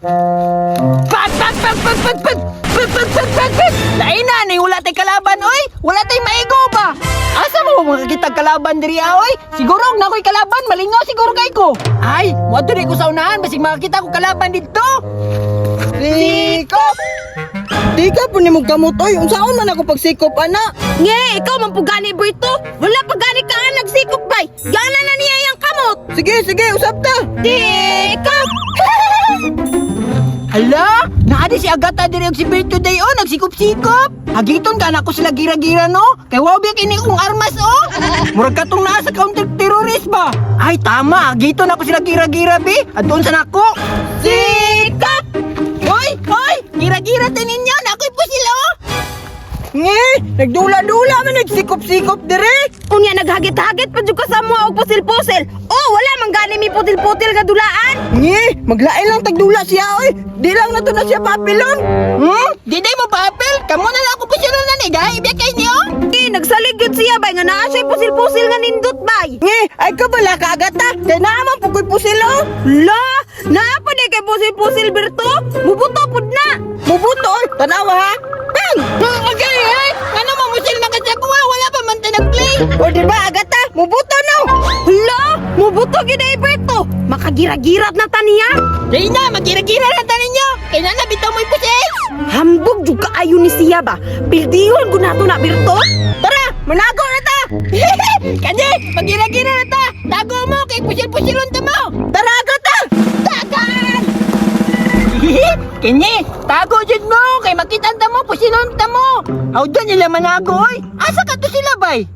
Pag, pag, pag, pag, pag, pag! Pag, pag, pag, pag, pag! Lain na, ni wala tay kalaban, oy! Wala tay maigo ba? Asa mo makakita kalaban diri, ah, oy? Siguro og nakoy kalaban, malingaw siguro kay ko. Ay, moadto ko sa unahan basig makakita ko kalaban didto. Sikop! Di ka po nimo kamot oy. Unsaon man ako pagsikop ana? Nge, ikaw man po gani, Berto. Wala pa gani ka ang nagsikop bay. Gana na niya yung kamot. Sige, sige, usap ta. Sikop! Hala, naa di si Agata diri og si Berto day oh, nagsikop-sikop. Hagiton ka na ko sila gira-gira no. Kay wow biya kini kong armas oh. Murag katong naa sa counter terrorist ba? Ay tama, hagiton ako sila gira-gira bi. Adtuon sa nako. Sikop! Hoy, hoy, gira-gira ta ninyo, nakoy pusil oh. Nge, nagdula-dula man nagsikop-sikop dire. Unya naghagit-hagit pa jud ka sa mua og pusil-pusil. Oh, wala man gani mi putil-putil nga dulaan. Nge, maglain lang tagdula siya oy. Di lang nato na siya papilon. Di day mo papel, kamo na lang ako pusilon na ni, gahi biya kay niyo. Eh, nagsalig yun siya bay nga naa siya pusil-pusil nga nindot bay. Nge, ay ka bala ka Agata. Kay naa man pukoy pusil oh. La, naa pa di kay pusil-pusil, Berto. Mubuto pud na. Mubuto oy, tanawa ha. Bang! Okay, eh. Ano mo musil man ka sa kuha, wala pa man ta nag-play. O di ba Agata, mubuto no. Hala, mubuto gyud ay Berto. Makagira-girat na ta niya. Di na, magira-gira na ta ninyo. Kay na na bitaw mo'y pusil. Hambog jud kaayo ni siya ba. Pildihon gud nato na, Berto. Tara, manago na ta. Kani, magira-gira na ta. Tago mo kay pusil-pusilon ta mo. Tara Agata. Tagan! Kini, tago jud mo kay makita ta mo pusilon ta mo. Aw doon nila manago oy. Asa ka to sila bay?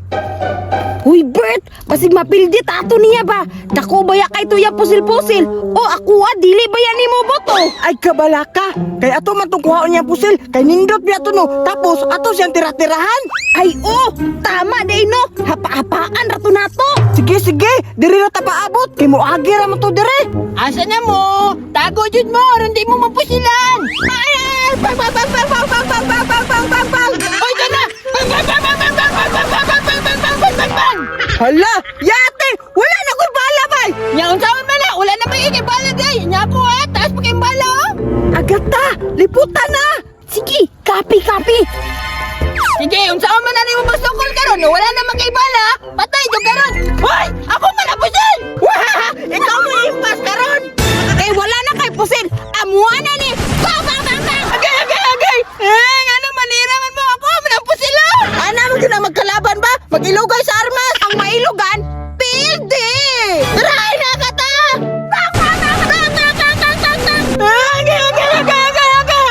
Uy, Bert, basig mapildi tato niya ba? Dako baya kay tuya pusil-pusil. O ako ah, dili ba yan nimo boto? Ay kabala ka. Kay ato man tong kuhaon niya pusil, kay nindot biya to no. Tapos ato siyang tira-tirahan. Ay oh, tama day no. Hapa-hapaan rato nato. Sige, sige, diri ra ta paabot kay moagi ra man to dire. Asa na mo? Tago jud mo aron di mo mapusilan. Ay, ay, bang bang bang bang bang bang bang bang bang bang bang bang. Oy, doon na. Bang bang bang bang bang bang bang bang bang bang bang bang bang bang bang. Hala, yate, wala na koy bala bay. Nya unsa man na? Wala na may bala day. Nya ako ha, taas pa kay bala oh. Agata, liputan na. Sige, kapi kapi. Sige, unsa man na nimo magsukol karon? Wala na man kay bala. Patay jud karon. Hoy, ako man ang pusil. Wah, ikaw mo impas karon. Kay wala na kay pusil. Amuha na ni. Bang bang bang bang. Agay, agay, agay. Eh, ngano manira man mo ako man ang pusil oh. Ana man gyud na magkalaban ba? Magilugay sa armas. Ang mailugan, pildi. Try na ka ta. Bang bang bang bang bang bang bang bang bang. Agay, agay, agay, agay, agay.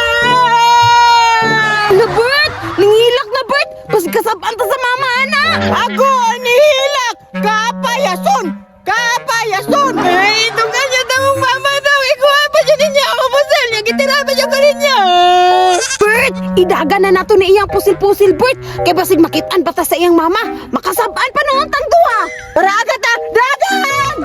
Ala, Bert, nangilak na, Bert. Pasig kasabaan ta sa mama ana. Ako nihilak kapayason. Kapayason. Ay, itong kanya tamong mama daw. Ikuha pa siya ninyo ako pusil. Yung gitira pa siya ko ninyo. Bert, idaga na nato ni iyang pusil-pusil, Bert. Kay basig makitaan pa ta sa iyang mama. Makasabaan pa noon tang duha. Tara Agata, dagan.